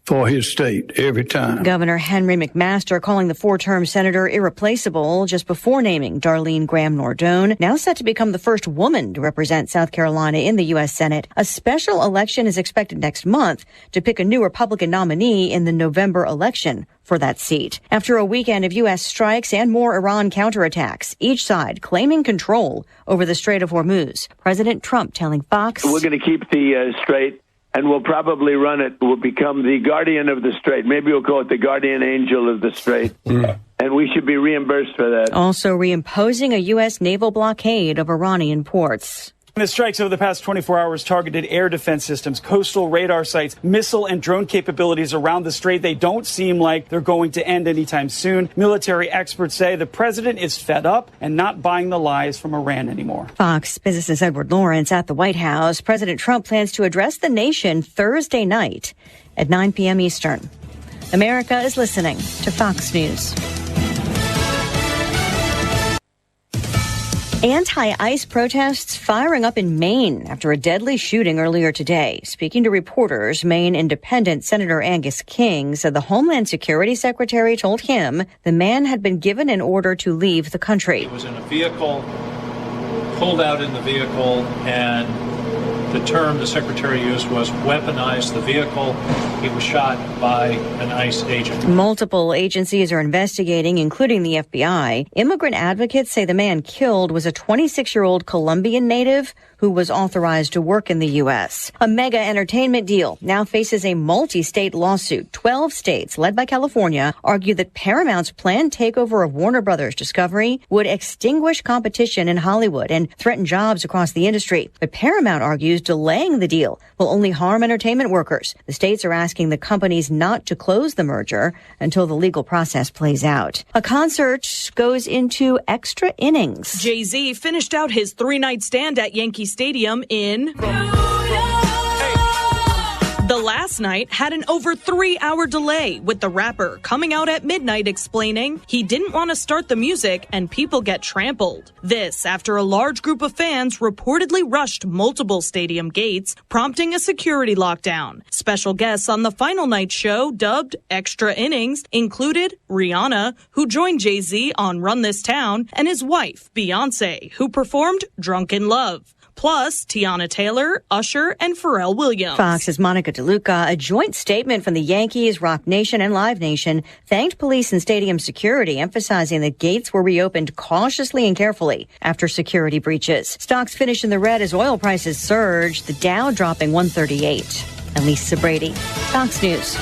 for his state every time. Governor Henry McMaster calling the four-term senator irreplaceable just before naming Darlene Graham Nordone, now set to become the first woman to represent South Carolina in the U S Senate. A special election is expected next month to pick a new Republican nominee in the November election for that seat. After a weekend of U S strikes and more Iran counterattacks, each side claiming control over the Strait of Hormuz, President Trump telling Fox, "We're gonna keep the, uh, strait, and we'll probably run it. We'll become the guardian of the strait. Maybe we'll call it the guardian angel of the strait." And we should be reimbursed for that. Also reimposing a U S naval blockade of Iranian ports. The strikes over the past twenty-four hours targeted air defense systems, coastal radar sites, missile and drone capabilities around the strait. They don't seem like they're going to end anytime soon. Military experts say the president is fed up and not buying the lies from Iran anymore. Fox Business's Edward Lawrence at the White House. President Trump plans to address the nation Thursday night at nine p.m. Eastern. America is listening to Fox News. Anti-ICE protests firing up in Maine after a deadly shooting earlier today. Speaking to reporters, Maine independent Senator Angus King said the Homeland Security Secretary told him the man had been given an order to leave the country. He was in a vehicle, pulled out in the vehicle, and the term the secretary used was weaponized the vehicle. He was shot by an ICE agent. Multiple agencies are investigating, including the F B I. Immigrant advocates say the man killed was a twenty-six-year-old Colombian native who was authorized to work in the U S. A mega entertainment deal now faces a multi-state lawsuit. Twelve states, led by California, argue that Paramount's planned takeover of Warner Brothers Discovery would extinguish competition in Hollywood and threaten jobs across the industry. But Paramount argues delaying the deal will only harm entertainment workers. The states are asking the companies not to close the merger until the legal process plays out. A concert goes into extra innings. Jay-Z finished out his three-night stand at Yankee Stadium in the last night had an over three-hour delay, with the rapper coming out at midnight explaining he didn't want to start the music and people get trampled. This after a large group of fans reportedly rushed multiple stadium gates, prompting a security lockdown. Special guests on the final night show, dubbed Extra Innings, included Rihanna, who joined Jay-Z on Run This Town, and his wife, Beyonce, who performed Drunk in Love. Plus, Teyana Taylor, Usher, and Pharrell Williams. Fox's Monica DeLuca. A joint statement from the Yankees, Roc Nation, and Live Nation thanked police and stadium security, emphasizing the gates were reopened cautiously and carefully after security breaches. Stocks finished in the red as oil prices surged, the Dow dropping one thirty-eight. I'm Lisa Brady, Fox News.